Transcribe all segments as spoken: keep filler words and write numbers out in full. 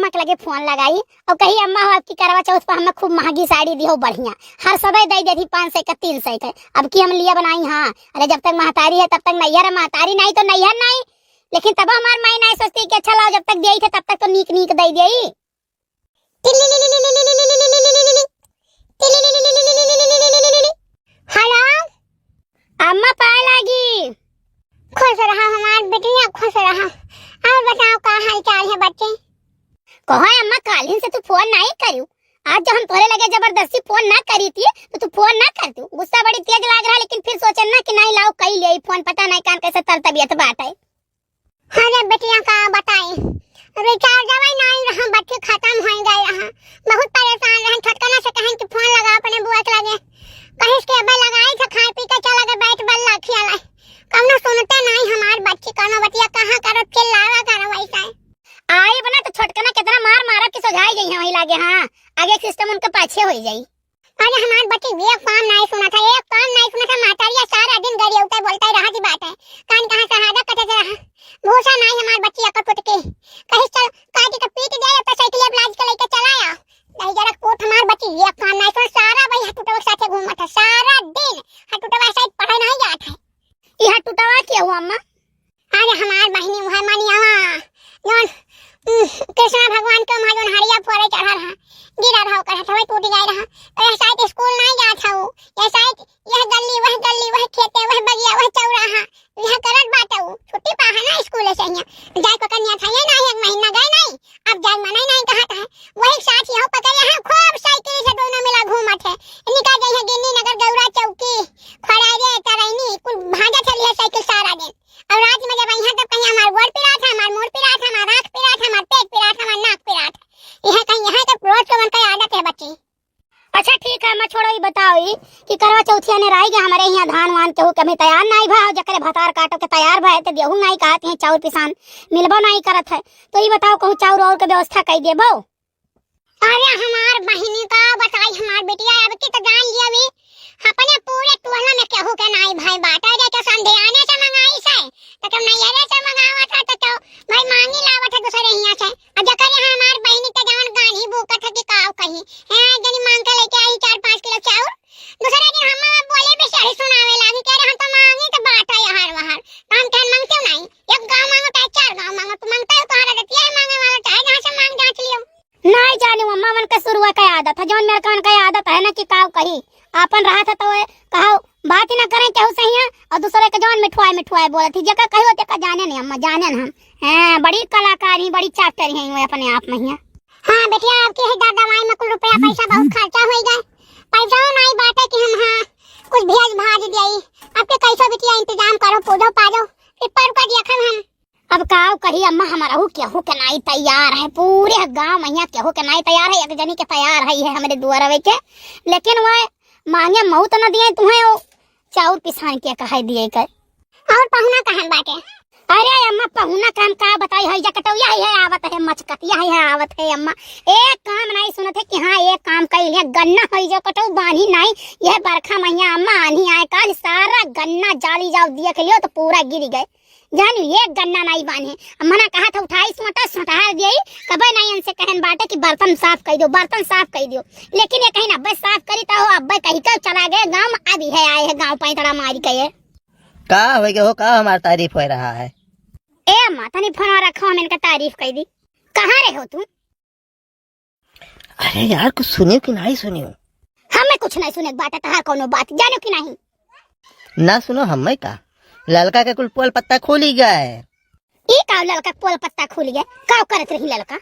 के लगे फोन लगाई और कही, "अम्मा हो, अब की करवा चौथ पर हमें खूब महंगी साड़ी दिहो, बढ़िया, हर समय दे देती पाँच सौ का, तीन सौ का, अब की हम लिया बनाई।" हाँ, अरे जब तक महतारी है तब तक नैहर है, महतारी नहीं तो नैहर नहीं। लेकिन तब हमार माई नहीं सोचती कि अच्छा लाओ, जब तक देई थे तब तक तो नीक नीक दे देई। हेलो। अम्मा पाए लागी। खुश रहा हमार बेटिया, खुश रहा। और बताओ का हाल चाल है बच्चे? कहो अम्मा, कालिन से तू फोन नहीं करियो। आज जो हम तोरे लगे जबरदस्ती फोन ना करी थी तो तू फोन ना कर तू। गुस्सा बड़ी तेज लाग रहा, लेकिन फिर सोचन ना कि नहीं लाओ कई ले फोन, पता नहीं कान कैसे तर तबियत बात है। अरे बेटिया का बताई, रिचार्जवा नाई रहा, बैटरी खतम होइ गए रहा। बहुत परेशान रहन, छोटकना से कहन कि फोन लगा अपने बुआ के लगे। कहिस कि अबे लगाई थे, खाए पी के चला गए, बैट बल्ला खेला। कौनो सुनते नाई हमार बच्ची, कौनो बतिया कहाँ करो, चिल्लावा करो वैसा है। आई बना तो छोटकना कितना मार मारा कि सुझाई गई है वहीं लागे। हाँ, आगे सिस्टम उनके पाछे हो जाई। अरे हमार बच्ची एक काम नाई सुना था, एक काम नाई सुना था, मातारिया सारा दिन गरियौते बोलते रहा जी बाटे। कान कहाँ से हादा कटे से रहा। भूसा नाई हमार बच्ची अकर पुट के। कहिस चल काटी के पीट दे, तो साइकिल अब लाज के लेके चला आ। नहीं जरा कोट हमार बच्ची एक काम नाई सुना, सारा वही हटुटवा के साथे घूमत है, सारा दिन हटुटवा साइड पढ़े नहीं जात है। ई हटुटवा के हुआ अम्मा? अरे हमार बहिनी उहे मनियावा, जौन, उम, कृष्णा भगवान के वहाँ जौन हरिया फोरे चढ़ा रहा, गिरा रहा, ओकर हथवा टूट गए रहा। तो यह शायद स्कूल नहीं जात हऊ, यह शायद यह गली, वह गली, वह खेते, वह बगिया, वह चौराहा, यह करत बाटे ऊ। छुट्टी पा है ना स्कूल से, यहाँ जाए को कन्या था, ये नहीं एक महीना गए नहीं, अब जाए मना ही नहीं कहत है। वही साथ यह पकड़े हैं, खूब साइकिल से दोनों मिला घूमत है। निकल गई है गिन्नी नगर, गौरा चौकी, खड़ारे, तरैनी, कुल भांजा चली है साइकिल सारा दिन। और रात में जब यहाँ तब कहीं हमार गोड़ पिरात है, हमार मुड़ पिरात है, हमार आँख पिरात है, हमार पेट पिरात है, हमार नाक पिरात है। यह कहीं यहाँ तक रोज के मन का आदत है बच्ची। अच्छा ठीक है, मैं छोड़ो, ये बताओ ई कि करवा चौथिया ने रह गया हमारे यहाँ धान वान केहू कमी तैयार नहीं भा, जकरे भतार काटो के तैयार भा, तो गेहूँ नहीं कहत हैं, चाउर पिसान मिलबो नहीं करत है, तो ये बताओ कहूँ चाउर और के व्यवस्था कर देबो? अरे हमार बहिनी का बताई, हमार बेटिया अब की तो जान लिया भी, अपने पूरे टोला में केहू के नाई भाई बाटा जे के संध्याने से मंगाई से, तो केहू नैहरे से मंगावा था, तो केहू भाई मांगी लावा था दूसरे हिया से। अब जकर यहाँ हमार बहिनी के जवन गानी भूकत है कि काव कही, हैं, जनी मांग के लेके आई चार पाँच किलो चाउर। दूसरे दिन हम बोले भी सही सुनावे लागी, कह रहे हम तो मांगी तो बाटा यहाँ वहाँ, तो हम कहन मांगते नहीं, एक गाँव मांगो चाहे चार गाँव मांगो, तू मांगता है तुम्हारा देती है, मांगे वाला चाहे जहाँ से मांग जांच लियो। नहीं जाने अम्मा, मन के शुरुआ का आदत है, जौन मेरे कौन का आदत है ना कि काव कही, आपन रहा था तो कहो बात ही ना करें केहू से हियाँ, और दूसरे के जौन मिठुआए मिठुआए बोलत ही, जेका कही होते का जाने नहीं अम्मा, जाने नहीं हम। हैं, बड़ी कलाकार ही, बड़ी चाप्टर ही वो अपने आप में हियाँ। हाँ बेटिया, आपके है दादा माई में कुल रुपया पैसा बहुत खर्चा हो गए, पैसा नहीं बाटे कि हम हाँ कुछ भेज भाज दियाई। आपके कैसो बिटिया इंतजाम करो, पूजो पाजो, पिपर का देखम हम। अब काव कही अम्मा, हमारहू केहू के नाई तैयार है, पूरे गांव में यहाँ केहू के नाई तैयार है, एक जनी के तैयार है, है हमरे दुआरवे के, लेकिन वह मांगे मऊ तो न दिए तुम्हें, वो चाउर पिसान के कहे दिए कर। और पहुना कहन बाटे? अरे अम्मा, पहुना का हम का बताई, है जकटौया है, है आवत है, मचकतिया है, है आवत है अम्मा, एक काम नहीं सुनत है कि हाँ एक काम कर लिया, गन्ना है जो कटौ बानी नहीं, यह बरखा मैया अम्मा आनी आए, काल सारा गन्ना जाली जाओ दिए के लियो तो पूरा गिर गए। जानी एक गन्ना नहीं बाने। अब मना कहा था उठाई सोटा सोटा दिए, कबे नहीं इनसे कहन बाटे कि बर्तन साफ कर दो, बर्तन साफ कर दो। लेकिन ये कहीं ना अब्बे साफ करी तो हो, अब्बे कहीं के चला गए गाँव, अभी है आए है गाँव पैतड़ा मारी के ये। का हो गए हो, का हमार तारीफ हो रहा है? ए अम्मा, तनी फोन रखो, हम इनका तारीफ कर दी। कहाँ रहे हो तू? अरे यार, कुछ सुनियो कि नहीं सुनियो? हमें कुछ नहीं सुने के बात है, तहार कौनो बात जानो कि नहीं? ना सुनो, हमें का, ललका के कुल पोल पत्ता खुली गए। ई का ललका के पोल पत्ता खुली गए? का करत रही ललका?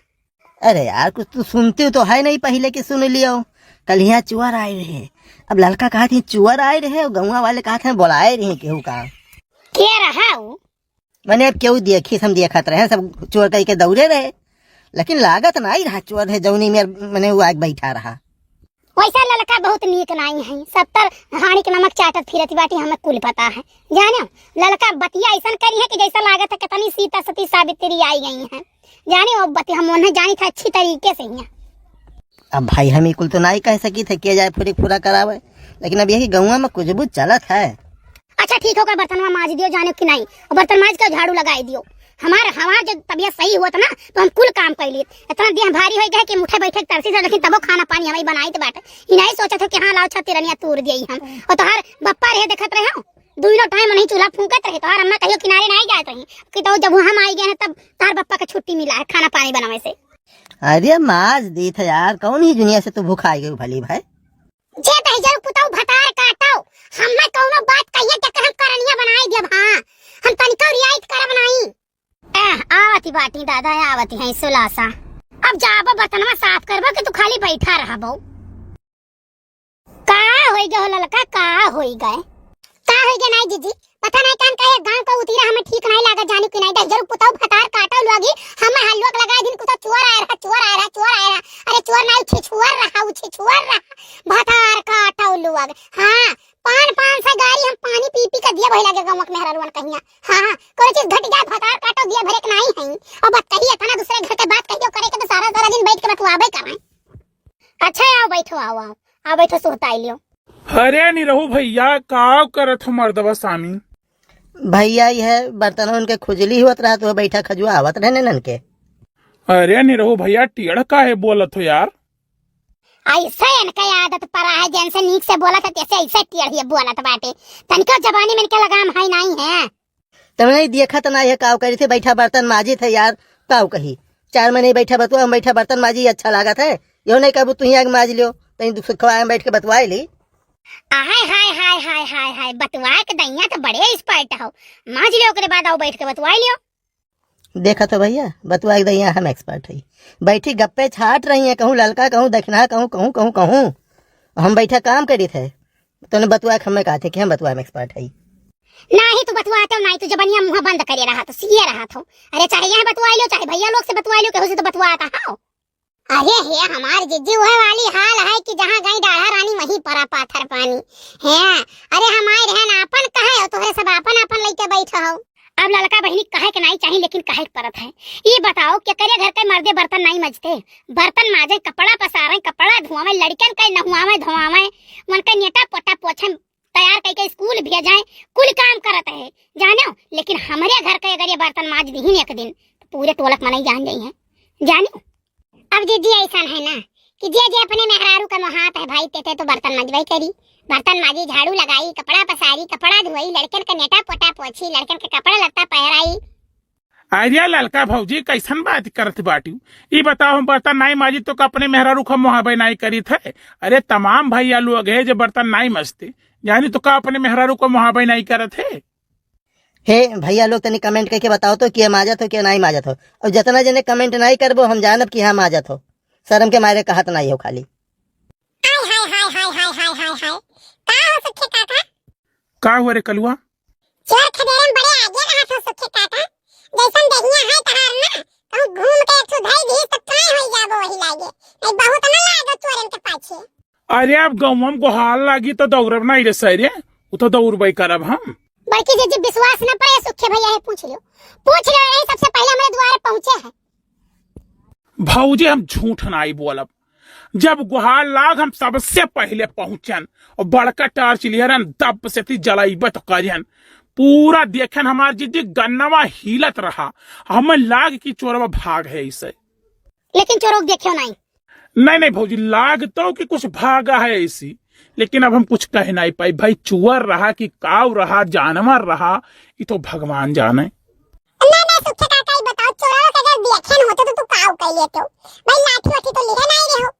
अरे यार, कुछ तू सुनती हो तो है नहीं, पहले कि सुन लियो। कल यहाँ चोर आए रहे, अब ललका कहा थी चोर आए रहे और गौवा वाले कहा थे बुलाए रहे केहू का। के रहा वो? मने अब केहू देखी, हम देखत रहे, सब चोर कही के दौड़े रहे, लेकिन लागत नहीं रहा चोर है, जौनी में मने वो आग बैठा रहा। वैसा ललका बहुत नीक नाई है, सत्तर हाड़ी के नमक चाटत फिरत बाटी, हमें कुल पता है। जाने ललका बतिया ऐसा करी है कि जैसा लागत है कितनी सीता सती सावित्री आई गई है। जाने वो बतिया हम उन्हें जानी था अच्छी तरीके से ही। अब भाई हम ई कुल तो नाई कह सकी थे, के जाए फुरी फुरा करावे, लेकिन अब यही गौवा में कुछ बुझ चलत है। अच्छा ठीक होकर बर्तनवा माज दियो, जाने कि नहीं, और बर्तन माज के झाड़ू लगाई दियो। हमार, हमार जो तबियत सही होत ना, तो हम कुल काम कइ लीत। इतना देह भारी होइ गए कि हम उठे बैठे तरसी से, लेकिन तबो खाना पानी हमही बनाइत बाटे। ई नहीं सोचत हो कि हाँ, लाओ छत्तीरनिया तूर दिए हम। और तोहार बप्पा रहे, देखत रहे हो, दुइनो टाइम नहीं चूल्हा फूंकत रहे। तोहार अम्मा कहियो किनारे नहीं जात रही कि तो जब हम आई गए हैं, तब तोहार बप्पा के छुट्टी मिला है खाना पानी बनावे से। अरे माज दीत है यार, कौन ही दुनिया से तू भुखाइ गयू भली भाई? जे दहिजरू पुतऊ भतार काटो, हमें कौनो बात कहिए त हम करनिया बनाई देब। हाँ, हम तनिको रियायत करब नहीं। एह, आवती बाटी दादा, आवती हैं सुलासा। अब जाबो बर्तनवा साफ करबो कि तू खाली बैठा रहबो? का होई गए हो ललका, का होई गए? का होई गए नाई जीजी? पता नहीं कान का एक गांव का उतीरा हमें ठीक नहीं लागा, जानी कि नहीं। दहिजरू पुतऊ भतार काटो लोगी, हमें हल्लुआ के लगाए दिन कुछ चोर आए रहा, चोर आए रहा, चोर आए रहा। अरे चोर नहीं, छिछुअर रहा, उ छिछुअर रहा। भतार काटो लोग। हाँ, पान, पान से गारी हम पानी पी पी के दिए वही लगे गाँव के मेहरारुअन कहिया। हाँ, हाँ, कोनो चीज घट जाए, भतार काटो दिए भरे के नहीं है। और बात कही इतना दूसरे घर के बात कहियो करे के तो सारा, सारा दिन बैठ के बतुआबे करें। अच्छा, आओ बैठो, आओ, आओ, आओ बैठो, सुहताई लियो। अरे निरहू भैया, का करत हो मर्दवा सामी? भैया, यह बर्तन उनके खुजली होत रहा, तो बैठा खजुआ आवत रहने नन के। अरे निरहू भैया, टेढ़ काहे बोलत हो यार? ऐसे इनका आदत पड़ा है, जैसे नीक से बोलत है, तैसे ऐसे टेढ़िए बोलत बाटे। तनिको जबानी में इनके लगाम है नहीं है। तब नहीं देखत नहीं है, काव करी थे, बैठा बर्तन माजी थे यार, काव कही। चार महीने बैठा बतुआ, हम बैठा बर्तन माजी, अच्छा लागत है। यो नहीं कहबू, तू ही आग माज लियो, तनी दुख सुख में बैठ के बतुआई ली। हाय, हाय, हाय, हाय, हाय, हाय, बतुआ के दैया तो बड़े expert हो। माज लियो, ओकरे बाद आओ बैठ के बतुआई लियो। देखा तो भैया, बतुआ के दैया हम expert है। बैठी गप्पे छाट रही हैं, कहूँ ललका, कहूँ दखिना, कहूँ, कहूँ, कहूँ, कहूँ। हम बैठा काम करी थे, तूने बतुआ के हमें कहा थे कि हम बतुआ में expert है। नाही तू बतुआ तो, नाही तू जबनिया मुँह बंद करे रहा तो, सिए रहा तो। अरे चाहे यहाँ बतुआ लियो, चाहे भैया लोग से बतुआ लियो, केहू से तो बतुआ आता हो। अरे हे हमार जिज्जी, वह वाली हाल है कि जहाँ गई डाढ़ा रानी वहीं परा पाथर पानी। हैं, अरे हमार रहन आपन कहे हो, तोहरे सब आपन आपन लइके बैठ हो। अब ललका बहिनी कहे के नाई चाही, लेकिन कहे के परत है। ई बताओ, केकरे घर के मर्दे बर्तन नाई मजते? बर्तन माजे, कपड़ा पसारे, कपड़ा धुआवे, लड़कन के नहुआवे धोआवे, उनके नेटा पोटा पोछे, तैयार कइके स्कूल भेजे, कुल काम करत है, जानो। लेकिन हमरे घर के अगर ये बर्तन माज दीहिन एक दिन, तो पूरे टोलक मनई जान जाई हैं, जानो। अब जिज्जी ऐसन है ना कि जे जे अपने मेहरारू का मोहात है भाई, ते ते तो बर्तन मजबई करी, बर्तन माजी, झाड़ू लगाई, कपड़ा पसारी, कपड़ा धोई, लड़कन के नेटा पोटा पोछी, लड़कन के कपड़ा लत्ता पहराई। अरे ललका भौजी, कैसन बात करत बाटी? ई बताओ, हम बर्तन नाई माजी तो का अपने मेहरारू का मोहाबई नाई करी थे? अरे तमाम भैया लोग है जो बर्तन नाई मजते, जानी तो का अपने मेहरारू का मोहाबई नाई करत है? हे भैया लोग, तनी comment करके बताओ तो कि माजत हो कि नाई माजत हो। और जितना जने comment नाई करबो, हम जानब कि हाँ माजत हो। शर्म के मारे कहत नाई हो खाली। हाय, हाय, हाय, हाय। का हो सखे काका? का हुआ रे कलुआ? चोर खदेरे में बड़े आगे रहत हो सखे काका। जैसन देहिया है तहार ना, कहूँ घूम के एक ठो धई दीस तो काय होई जाबो वही लागे। नहीं बहुत ना लागो चोरन के पाछे। अरे अब गौवा में गोहार लागी तो दौड़ब नहीं रे सरे, उ तो दौड़बे करब हम। बड़की जिज्जी विश्वास न पड़े, सुखे भैया है, पूछ लियो, पूछ लियो, यही सबसे पहले हमारे द्वारे पहुँचे है। भौजी हम झूठ नाई बोलब, जब गोहार लाग हम सबसे पहले पहुँचन और बड़का टार्च लिहरन दब से ती जलाइबे तो करियन। पूरा देखन हमार जिज्जी गन्नवा हिलत रहा, हमें लाग कि चोरवा भाग है इसे। लेकिन चोरोक देख्यो नाई। नहीं, नहीं भौजी, लागतो कि कुछ भागा है ऐसी, लेकिन अब हम कुछ कह नहीं पाई भाई, चुअर रहा कि काव रहा, जानवर रहा, ये तो भगवान जाने। नहीं, नहीं, सुखे काका, ये बताओ, चोरवा के अगर देखे न होते तो तू काव कह लेते हो? भाई, लाठी वाठी तो लिहे नहीं रहे हो,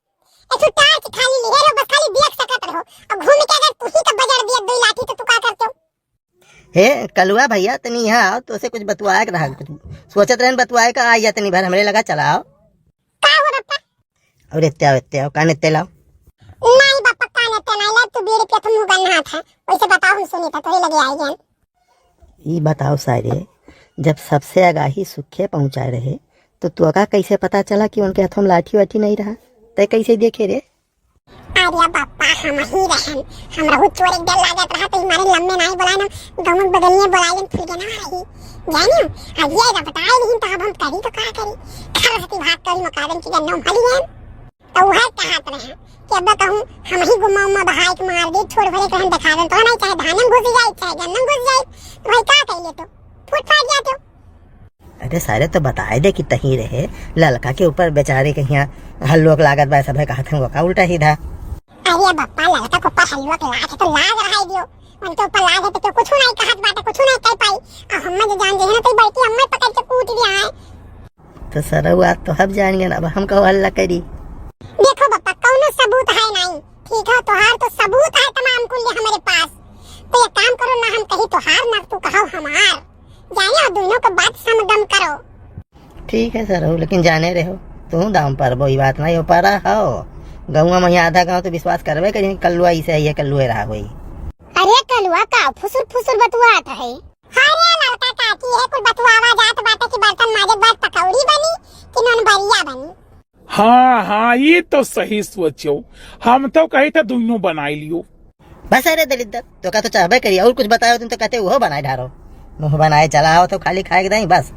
एक ठो टार्च खाली लिहे रहो, बस खाली देख सकत रहो, अब घूम के अगर तू ही का बजड़ दिया दो लाठी तो तू का करते हो? हे कलुआ भैया, तनी यहाँ आओ, तोसे कुछ बतुआए के रहा, कुछ सोचत रहन बतुआए का, आ जा तनी भर हमरे लगा, चला आओ। का हो बप्पा? अरे एत्ते आओ, एत्ते आओ, कान एत्ते लाओ। नहीं बप्पा, कान एत्ते नहीं लाओ, तू बीड़ी पियत मुँह गन्ना था, वैसे बताओ, हम सुनी था, तोरे लगे आई गए। ई बताओ सारे, जब सबसे आगाही सुखे पहुँचाए रहे, तो तोका कैसे पता चला कि उनके हाथों में लाठी वाठी नहीं रहा? तय कैसे देखे रे? अरे बप्पा, हम ही रहन, हमरहू चोर एक डर लागत रहा, तो हमारे लम्बे नाई बोलाए ना, गाँव बगलिए बोलाए लेन, फुलगेना रही। जानियो, अब ये जब बताए नहीं, तो अब हम करी तो का करी? खरसती भाग करी, मुकादन की गन्ना उम्हली है। तो वह कहत रहे कि अब कहूँ हम ही गुम्मा उम्मा बहाए के मार दे, छोड़ भरे के रहन दिखा देन, तो नहीं चाहे धानम घुस जाए, चाहे गन्नम घुस जाए, तो भाई का कह ले तो? फूट फाट जाते हो। अरे सारे, तो बताए दे कि तहीं रहे, ललका के ऊपर बेचारे के हियाँ हल्लुआ के लागत बा, सब है कहत हैं, वो का उल्टा सीधा। अरे बप्पा, ललका के ऊपर हल्लुआ के लागत है तो लाग रहा है दियो, उनके ऊपर लाग है तो क्यों कुछ नहीं कहत बाटे, कुछ नहीं कह पाई। अब हम जो जान जाए ना तो बड़की अम्मा पकड़ के कूट दिया है। तो सरऊ, आज तो हम जान गए ना, अब हम कहू हल्ला करी। देखो बप्पा, कौनो सबूत है नहीं, ठीक है, तोहार तो सबूत है तमाम कुल हमारे पास। तो ये काम करो, ना हम कही तोहार ना तू कहो हमार, जाने और दोनों के बात समगम करो। ठीक है सरऊ, लेकिन जाने रहो, तू दाम पर वो बात नहीं हो पा रहा हो। गौवा में आधा गाँव तो विश्वास करबे करी, कल्लुआ इसे है, ये कल्लुए रहा होई। अरे कलुआ का फुसुर फुसुर बतुआत है? अरे ललका काकी, ये कुल बतुआवा जात बाटे कि बर्तन माजे के बाद पकौड़ी बनी कि नून बरिया बनी। हाँ, हाँ, ये तो सही सोचो। हम तो कही था दोनों बनाई लियो। बस अरे दलिद्दर, तो का तो चाहबे करी, और कुछ बताओ तुम तो कहते वो बनाए ढारो। मुँह बनाए चलाओ तो खाली खाए के दाई बस।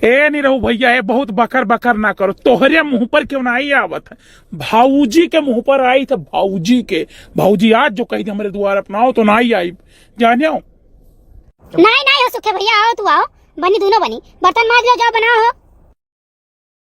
ए निरहू भैया, ए बहुत बकर बकर ना करो, तोहरे मुँह पर क्यों ना आई आवत है, भाऊजी के मुँह पर आई था, भाऊजी के। भाऊजी आज जो कही थी हमरे दुआर अपनाओ तो ना ही आई, जाने हो। नहीं, नहीं हो सुखे भैया, आओ तू आओ, बनी दोनों बनी, बर्तन माज लो, जाओ बनाओ हो।